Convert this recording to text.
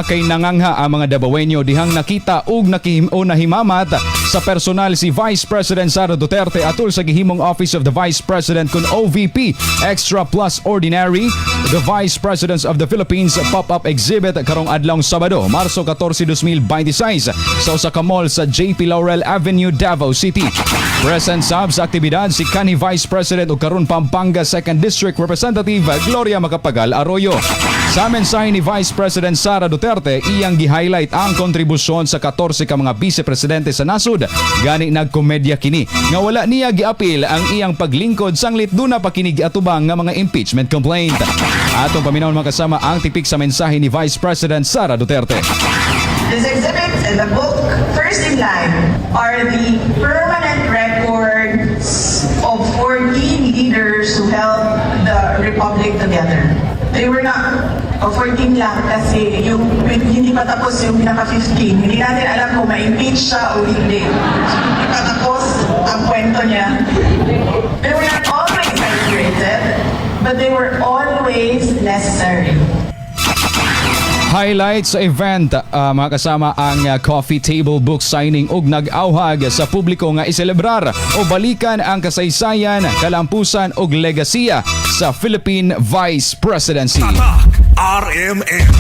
Kay nangangha ang mga Dabawenyo dihang nakita og nakihim o nahimamat sa personal si Vice President Sara Duterte atul sa gihimong Office of the Vice President kun OVP Extra Plus Ordinary, the Vice Presidents of the Philippines pop-up exhibit karong adlawng Sabado, Marso 14, 2026 sa usa ka mall sa JP Laurel Avenue, Davao City. Present sab sa aktibidad si kanhi Vice President ug karon Pampanga 2nd District Representative Gloria Macapagal Arroyo. Sa mensahe ni Vice President Sara Duterte, iyang gi-highlight ang kontribusyon sa 14 ka mga vice presidente sa nasod. Gani nagkomedya kini nga wala niya giapil ang iyang paglingkod sanglit duna pa kini giatubang nga mga impeachment complaint. Atong paminawon, mga kasama, ang tipik sa mensahe ni Vice President Sara Duterte. This exhibit and the book, First in Line, are the permanent records of 14 leaders who held the republic together. They were not, o 14 lang kasi yung hindi pa tapos yung pinaka 15. Hindi natin alam kung ma-impeach siya o hindi. So, hindi pa tapos ang kwento niya. They were not always celebrated, but they were always necessary. Highlights sa event, mga kasama, ang coffee table book signing ug nag-awhag sa publiko nga iselebrar o balikan ang kasaysayan, kalampusan ug legasiya sa Philippine Vice Presidency. Tatak RMN.